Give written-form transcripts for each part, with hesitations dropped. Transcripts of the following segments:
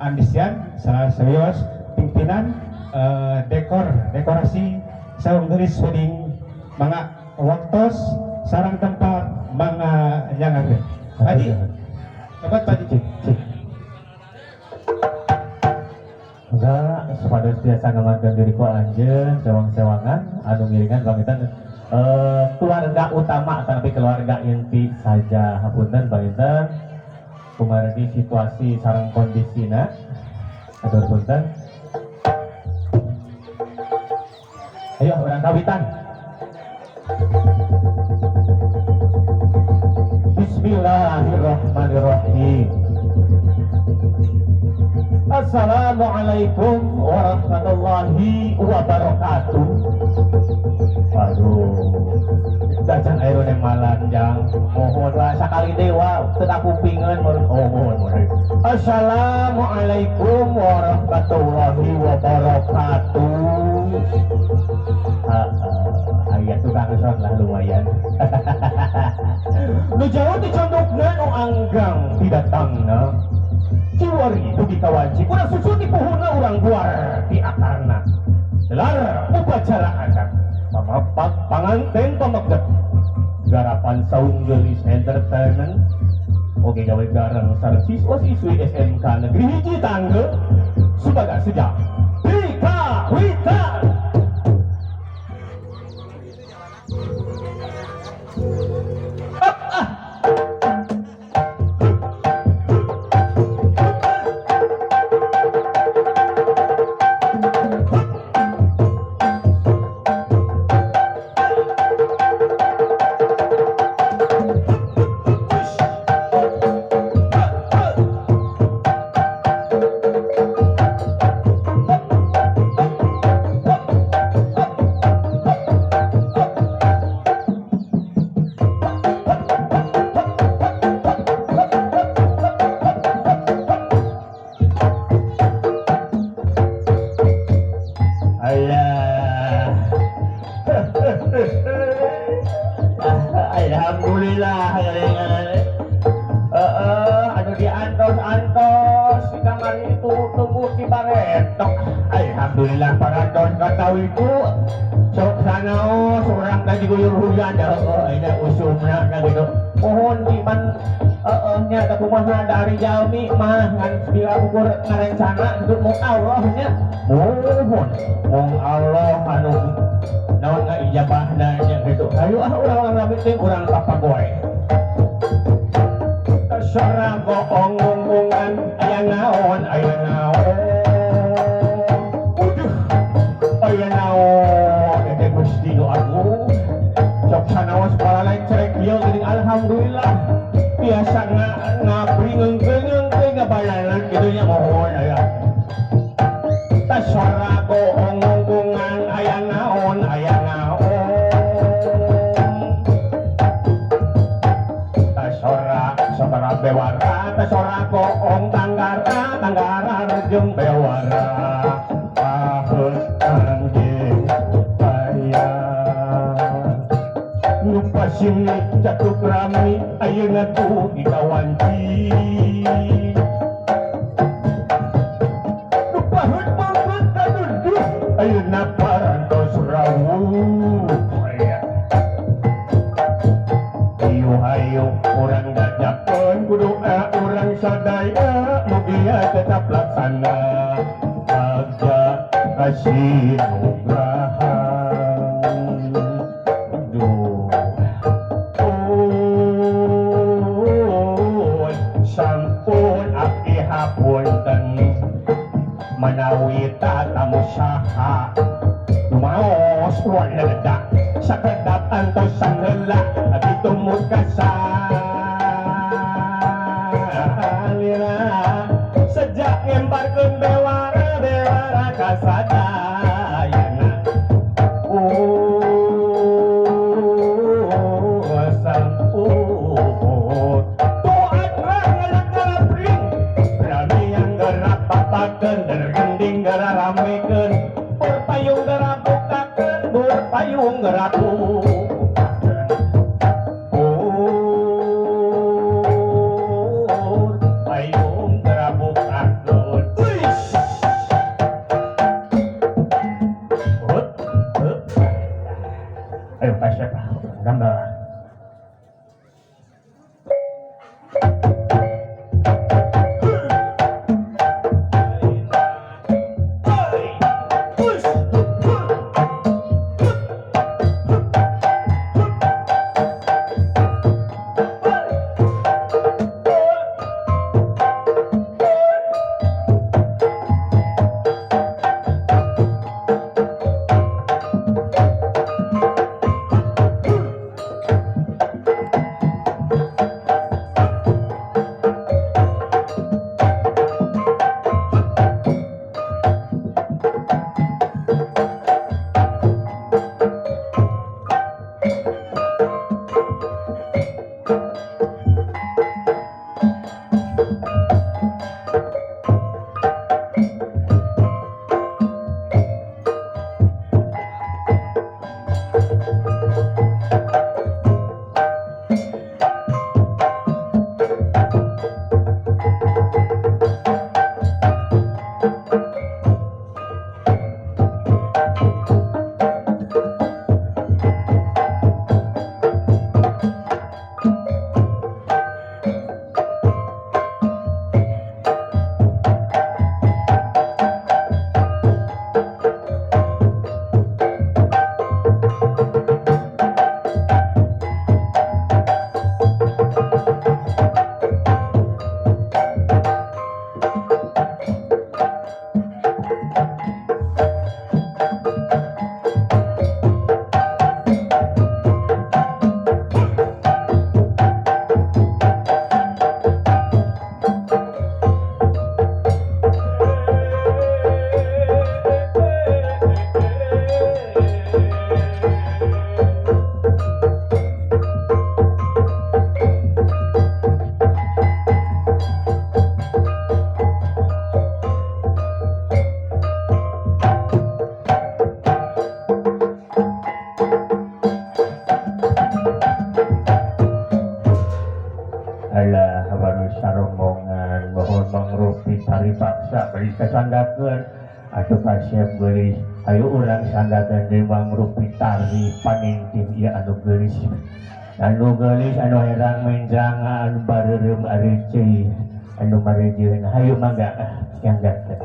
Andisian salah serius pimpinan dekorasi Saung Geulis Wedding, mangga waktos sareng tempat mangga nyangakeun. Pak Haji, Bapak, Pak Haji. Cik, cik. Enggak, supados biasa ngamarkeun diri ku anjeun sewang-sewangan anu ngiringan panginten keluarga utama tapi keluarga inti saja. Hapunten panginten kumargi situasi sareng kondisina, atur punten. Ayo urang kawitan. Bismillahirrahmanirrahim. Assalamualaikum warahmatullahi wabarakatuh. Aduh, dacan air yang malanjang. Mohon lah sakali dewa, teu kupingeun mohon. Oh, mohon, mohon. Assalamualaikum warahmatullahi wabarakatuh. Aya tukang son lah lumayan. Nu jauh dicondokna, nu anggang didatangna. Ciwari dugi ka wanci, urang susu di puhuna, urang guar di akarna. Gelar upacara adat pamapak panganten pamegget garapan Saung Geulis Entertainment oge gawe gareng sareng siswa siswi SMK Negeri 1 Tangge sebagai sejak dikawitan. Up, ah. Alah. Alhamdulillah. Heeh, anu diantos-antos di kamar itu tunggu di baretok. Alhamdulillah parantos katawi ku sok sanaos urang tadi guyur hujan heeh ini usumna na gitu. Mohon iman heeh nya da kumaha dari jalmi mah ngan bila ukur ngarencana gitu mung Allah nya. Mohon mung Allah anu naon ngaijabahna nya gitu. Ayo ah urang lami teh urang papagoy. Sora goong ngungkungan aya naon, aya naon. Uduh, aya naon eta Gusti nu agung. Sok sanaos palalencerek ieu geuning alhamdulillah. Biasa ngabri ngeungkeun ngabalanan kitu nya mohon aya. Sora goong ngungkungan aya naon, aya naon. Sora sabara bewara, sora goong tanggara, tanggara jeung bewara. Paheus anjing aya. Lupa sini catuk rami ayeuna tuh di kawanci. Lupa heut banget kaduduh ayeuna parantos rawuh. Aya. Ayo hayo urang dajakeun kudu urang sadaya mugia tetap laksana bagja kasih nugrahan. Duh. Oh, sampun abdi hapunten manawi tatamu saha lumaos waleda sakedap antosan heula abdi tumut kasalira sejak ngembarkeun bewara bewara kasadayana. Oh, sampun tuan ngalap-ngalapring rame yang gerak papakeun gending gerak ramekeun payung gerak bukakeun bur payung gerak bukakeun bur payung gerak bukakeun. tari paksa bari kasandakeun atuh kasep geulis ayo urang sandakeun deui mangrupi tari paningtih ieu anu geulis anu geulis anu herang menjang anu bareureum ari ceuy anu marejeun hayu mangga nyanggakeun.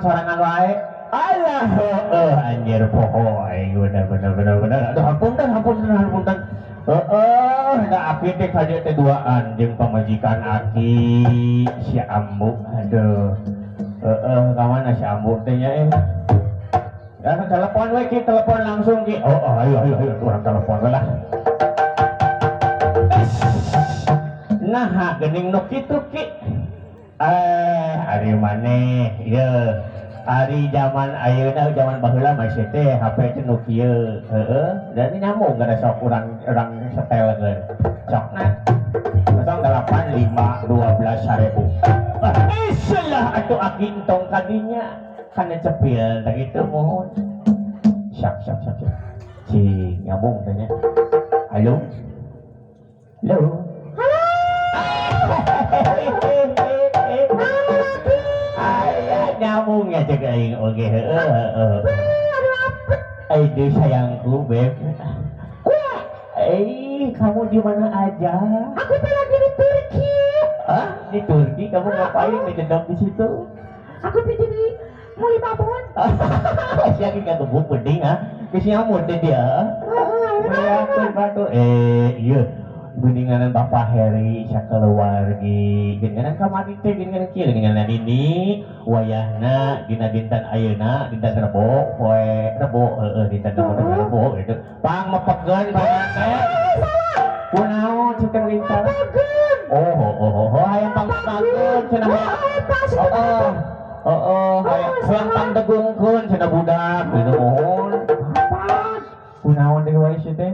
Sorangan wae alah heueuh anjir poho aing bener bener bener bener aduh hapunten hapunten hapunten heueuh da aki teh ka dieu teh duaan jeung pamajikan aki si Ambu aduh heueuh ka mana si Ambu teh nya ya telepon we ki telepon langsung ki oh ayo ayo ayo urang telepon we lah nah geuning nu kitu ki ari maneh ieu ari zaman ayeuna zaman baheula mah teh HP teh nu kieu heueuh dan nyambung gara sok urang urang setelkeun sokna 08 5 12 1000 istilah atuh aki entong kadinya kana cepil tah kitu mohon siap siap siap siap si nyambung teh nya halo halo nyambungnya cek aing oge heeh heeh sayangku beb. Kamu di mana aja? Aku tuh lagi di Turki. Ah, di Turki kamu ngapain ngedendam di situ? Aku tuh jadi muli babon. Sia ge ngagebuk penting ah. Geus nyamun teh dia. Heeh, batu. Ieu geuninganan Bapak Heri sakeluargi. Geuninganan kamari teh geuninganan kieu geuninganan ini wayahna dina dinten ayeuna dinten Rebo poe Rebo heeh dinten Rebo Rebo gitu. Pang mepekeun bae teh. Kunaon cek teh lintar? Oh oh oh hayang pangmepekeun cenah. Heeh. Heeh hayang pangdegungkeun cenah budak gitu mohon. Kunaon deui wae teh?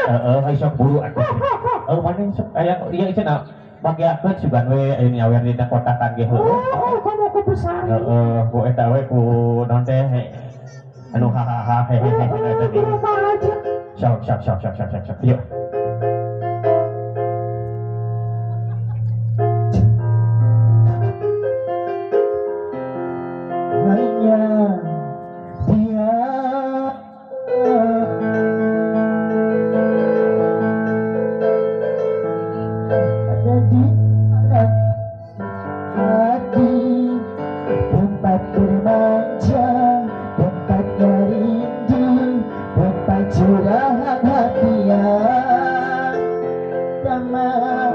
Heeh, ayo sok buru atuh. Oh, mana sok aya ieu cenah bagiakeun sugan we aya nyawer dina kotakan ge heueuh. Oh, kamu aku besar. Heeh, ku eta we ku naon teh anu hahaha hehehe eta Di teh. rumah aja. Sok sok sok sok sok sok sok. Yuk. Hanya dia ada di hati, tempat bermanja, tempatnya rindu, tempat curahan hati yang damai.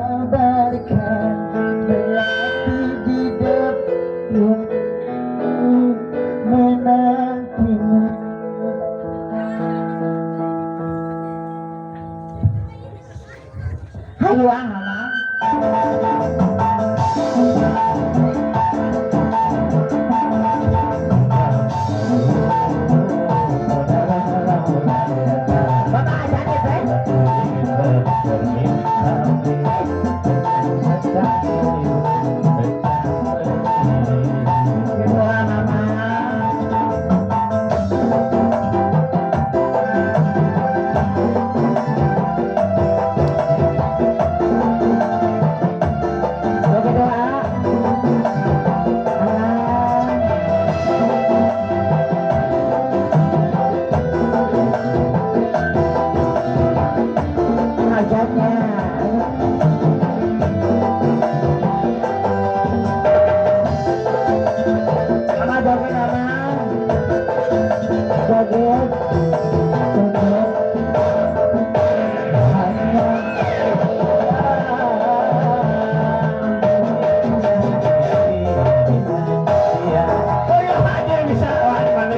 Kabarkan melati di depan menantimu. Hayu ah, Mama. Bapak aja nih, Teh. Wah, Mama. Oke, doa. Alah. Hajatnya. Mama joget, Mama. Joget. Joget. Hanya Oh ya aja bisa wah mana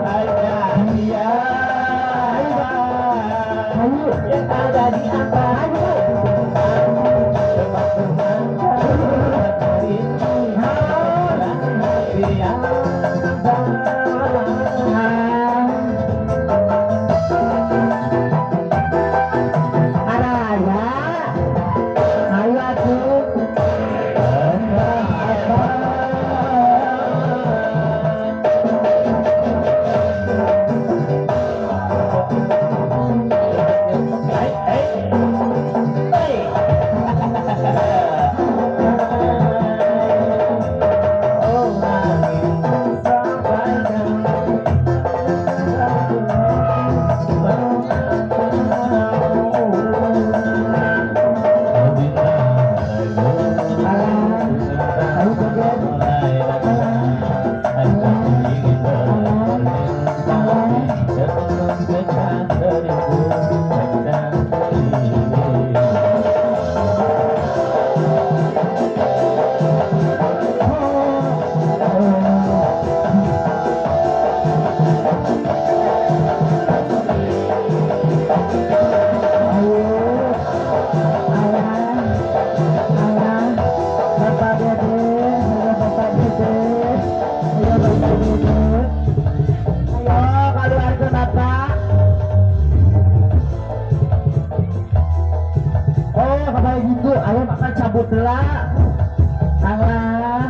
Hanya dia Ayo. yang ada di antara tempat bermanja rindu hati yang Ah. Araya. Ayo atuh. apa. Hey, hey, hey. Oh, sampaikan. Alah. Ayo joget. Alah. Alah. Ayo. Alah. Alah. Bapak Dede, ayo Bapak Dede. Ayo Bapak Dede. Ayo keluarga Bapak. Oh, kayak gitu. Ayo makan cabut lah. Alah.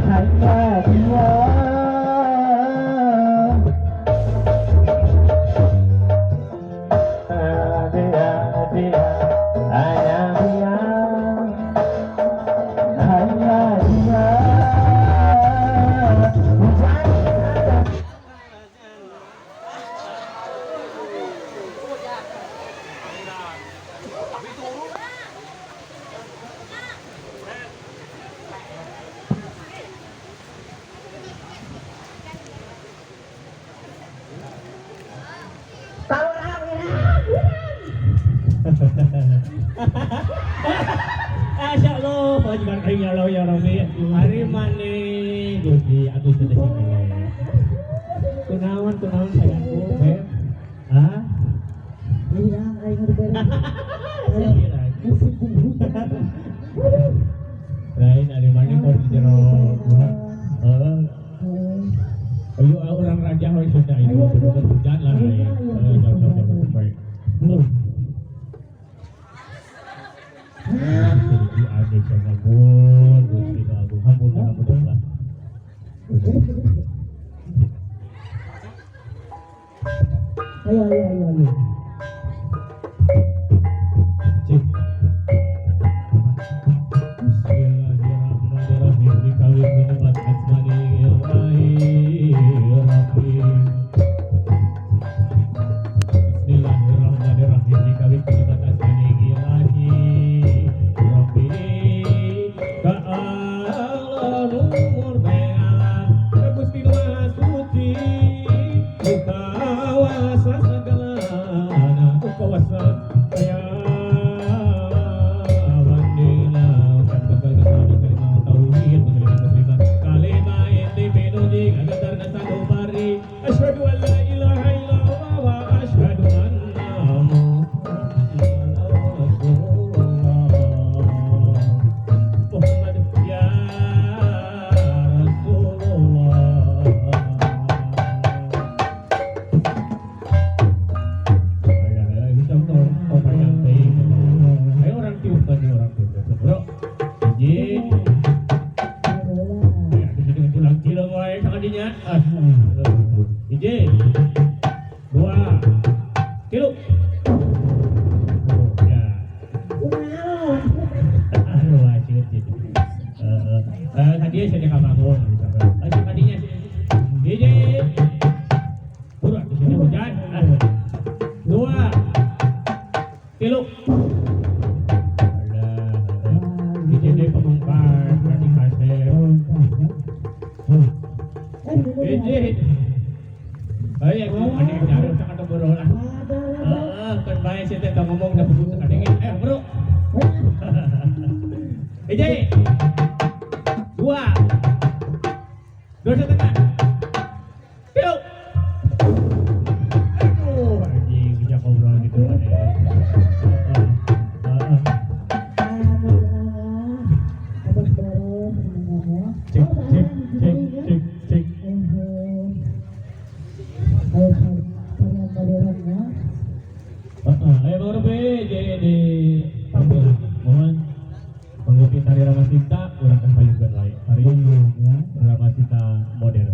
Hanya dia. Dia, dia, hanya dia. Hanya dia. Hujan ada. Kalurang, wirang, wirang. Masya Allah, wajiban aing ya Allah ya Rabbi. Hari mane Gusti aku teh sing. Kunaon kunaon sayangku, Beb? Hah? Hilang aing udah beres. Musim hujan. Waduh. Lain ari maneh kok di jero gua. Heeh. Ayo orang raja we sudah itu sudah hujan lah. Heeh, jauh jauh jauh baik. Jadi ada sama gue, Gusti Agung, hampura hampura lah. Ayo ayo ayo ayo. Cik. Bismillahirrahmanirrahim. Dikawin minumat asmani Rahim. Bismillahirrahmanirrahim. Dikawin minumat asmani ilahi Rabbi. Ka Allah numur beat, ka Gusti Nu Maha Suci, nu kawasa sagalana, nu kawasa kaya bandina. Ucapkan kalimat kalimat tauhid, muslimin muslimat, kalimat inti pinuji ngagetar sanubari. Asyhadu an la ilaha illallah wa asyhadu anna Muhammadan Rasulullah. Muhammad ya Rasulullah. Ayo, ayo, bisa oh, banyak teuing. Ayo urang tiupkeun, urang tiupkeun. Bro. Hiji. Ya, di sini tulang cileung wae sakadinya. Ah. Hiji. Dua. Tilu. Oh, ya. Aduh, acil gitu. Heeh. Eh, tadi saya ka bangun. Ayo tadinya sih. Hiji. Buru di sini hujan. Ah. Dua. Tilu. Alah. Hiji deui pamungkas, berarti kasep. Hiji. Ayo, ada yang nyari sangat bro lah. Heeh, kan bae sih teh ngomong da buku kadenge. Ayo, bro. Hiji. Dua. 2,5. Tilu. Aduh, anjing bisa ngobrol gitu ada. Heeh. Heeh. Alhamdulillah. Abang beres semuanya. Cek cek cek cek cek. Ayo tarian modernnya. Heeh, ayo Bang Ruby jadi panggil mohon mengikuti tari Rama Sinta urang kan payungkeun wae. Tari Rama Sinta modern.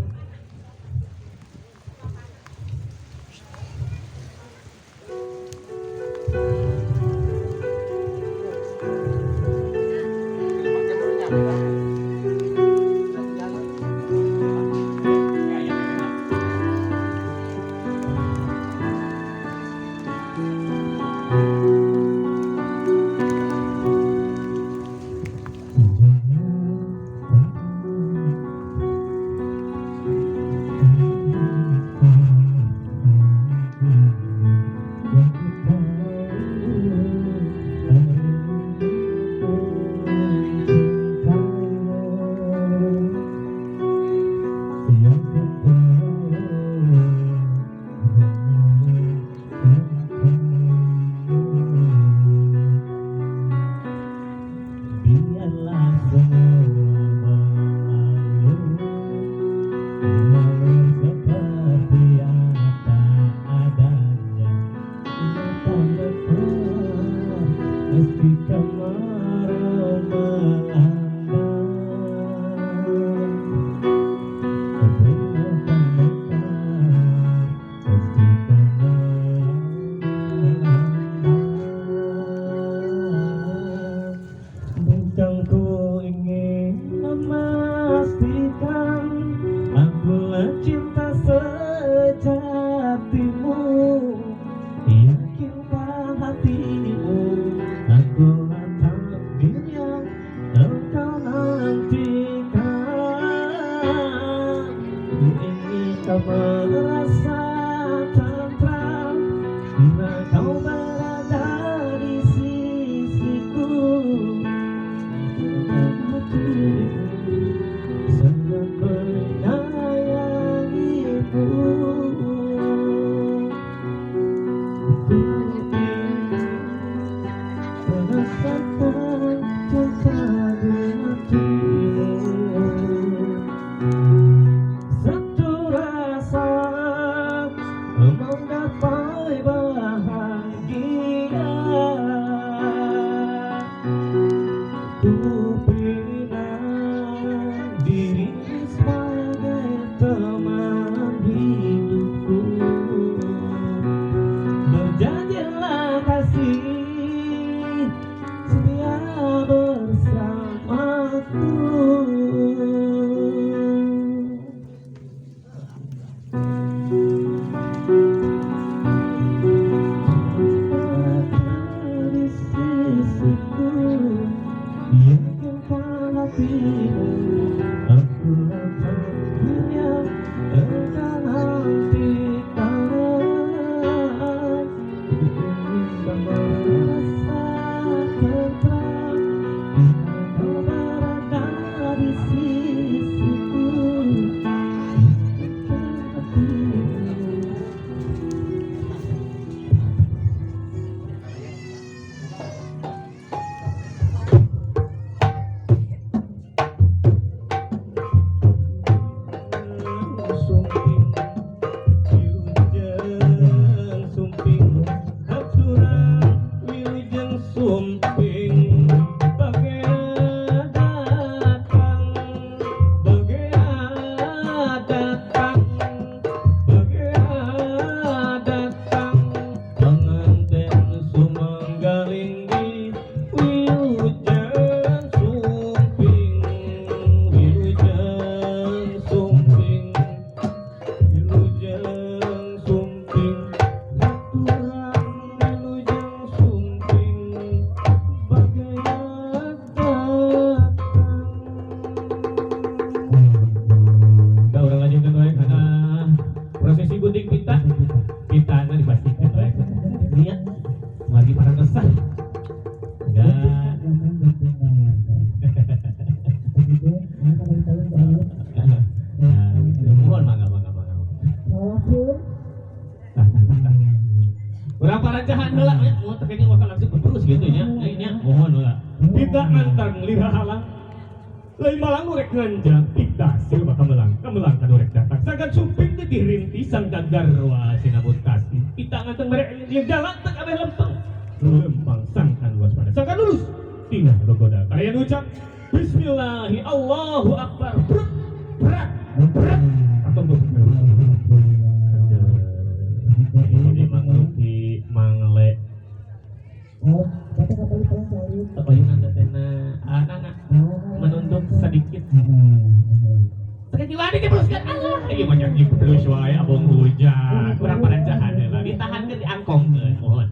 Biarlah semua berlalu, walau seperti apa adanya. Mekar meski kemarau melanda. Bunga mekar meski kemarau melanda. Bukan ku ingin memastikan akulah cinta sejatimu. Yakinkan hatimu, akulah takdir yang engkau nantikan. Ku ingin kau merasa tentram bila kau berada di sisiku. Hatiku sangat menyayangimu. Ku Iya, lagi para resah. Enggak. Nah, gitu. Mohon mangga mangga mangga. Tah, tah, tah, tah. Urang parancahan heula nya, mau teh kayaknya bakal langsung terus gitu nya. Nya mohon heula. Kita antang lira halang. Lain malang nu rek nganjang kita sil bakal melang kamelang kanu rek datang sangkan sumping teh dirinti sangkan garwa sinabut kasih kita nganteng merek yang jalan teh kabeh lempeng lempang sangkan waspada sangkan lulus tinggal gogoda kalian ucap bismillahi Allahu akbar brut berat berat atau ini Mang Luki Mangle. Payunan tetena anak menunduk sedikit. Sekali wani diteruskan Allah. Ieu mah nyanyi terus wae abong hujan. Kurang parancahan heula. Ditahankeun diangkongkeun mohon.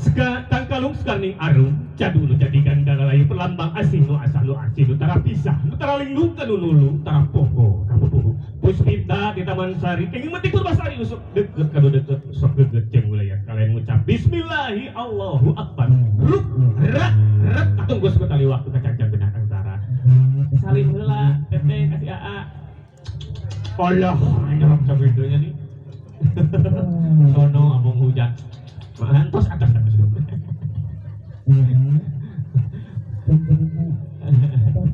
Seka tangkalung sekaning arum cadu nu jadi gandara layu perlambang asing nu asal nu asih nu tara pisah nu tara lindung ka nu nulung tara poho ka pupuhu puspita di Taman Sari kenging metik Purbasari usuk deket ka nu deket sok geget jeung wilayah kalian ngucap bismillahi Allahu akbar ruk rak rak katunggu sekali waktu kacang benah angkara salim heula teteh kasih aa Allah nyerok sabitunya nih sono abong hujan mantos atas atas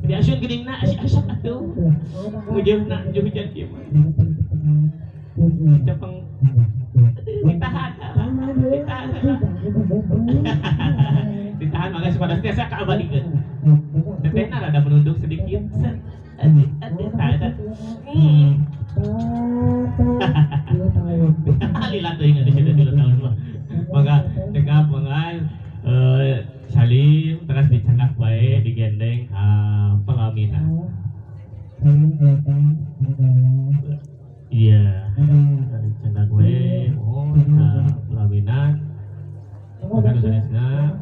diasun geningna asik-asik atuh ngujeuhna jeung hujan kieu mah cepeng ditahan ditahan ditahan maka sepada tiasa kaabadikeun tetehna rada menunduk sedikit set aduh aduh ada lila teuing atuh sudah 2 tahun mah maka cekap mangga salim terus dicandak bae digendeng ka pelaminan. Iya, dicandak wae mohon ka pelaminan. Maka nu sanesna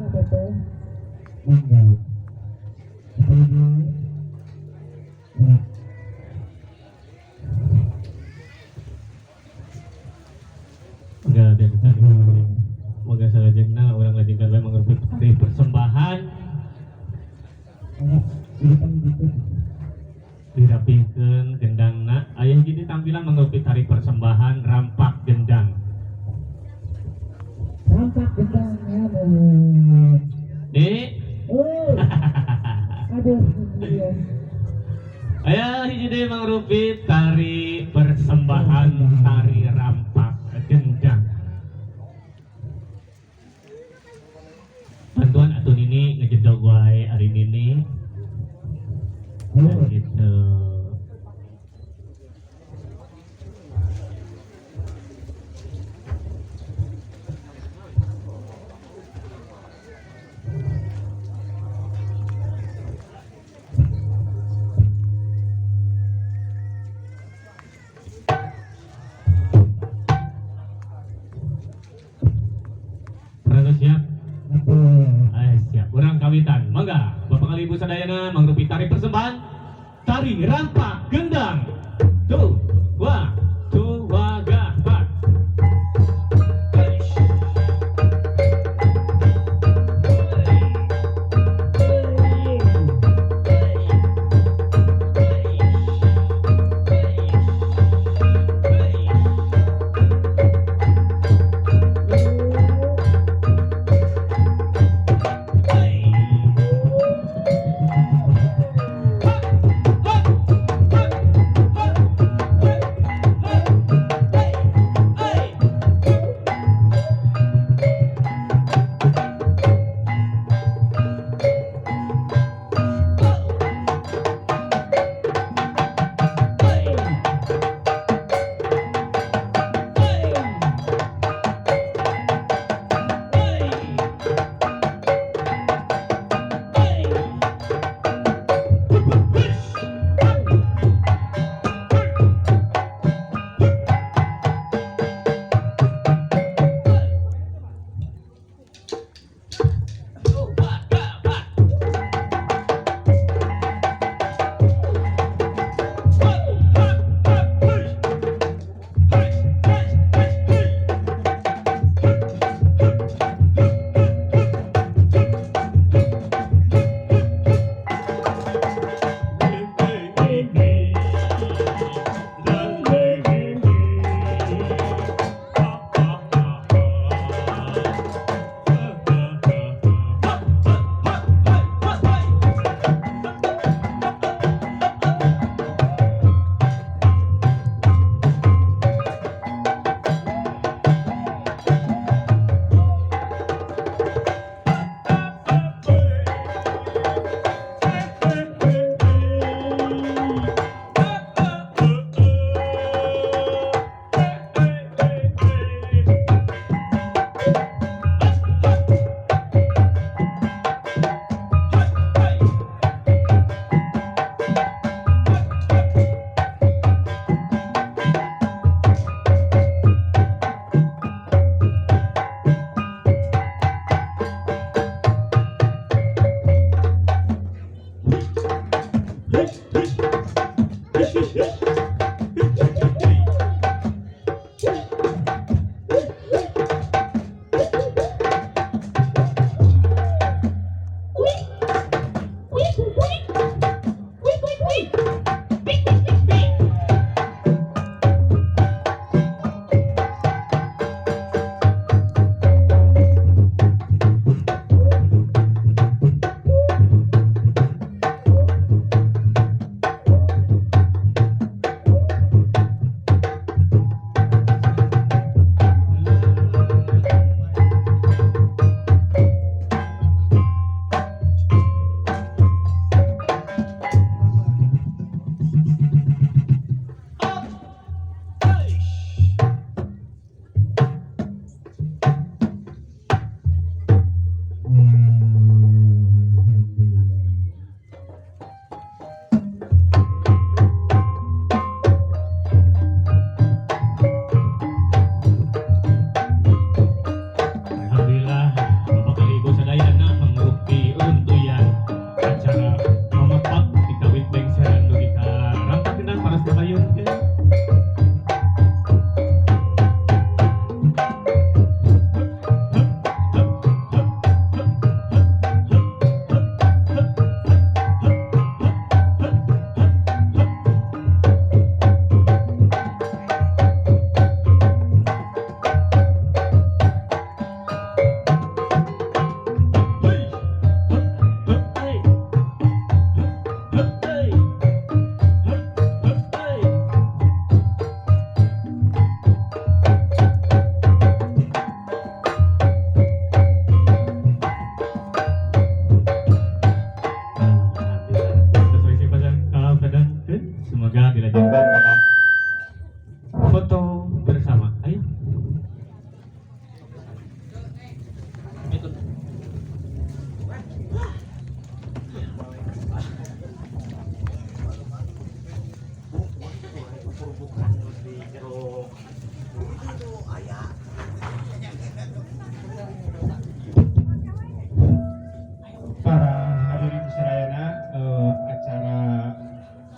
enggak ada tadi. Moga salajengna urang lajengkeun bae mangrupi tari persembahan dirapihkeun gendangna aya hiji deui tampilan mangrupi tari persembahan rampak gendang. Rampak gendang aduh. Dik. Aduh iya. Aya hiji deui mangrupi tari persembahan tari rampak gendang. Bantuan atuh nini ngejedog wae ari nini. Gitu. Pernah siap? Siap. Urang kawitan. Mangga, Bapak kali Ibu sadayana mangrupi tari persembahan tari rampak gendang. Tuh, wah, tuh, wah, gah, bat.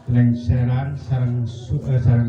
Lengseran sareng sareng.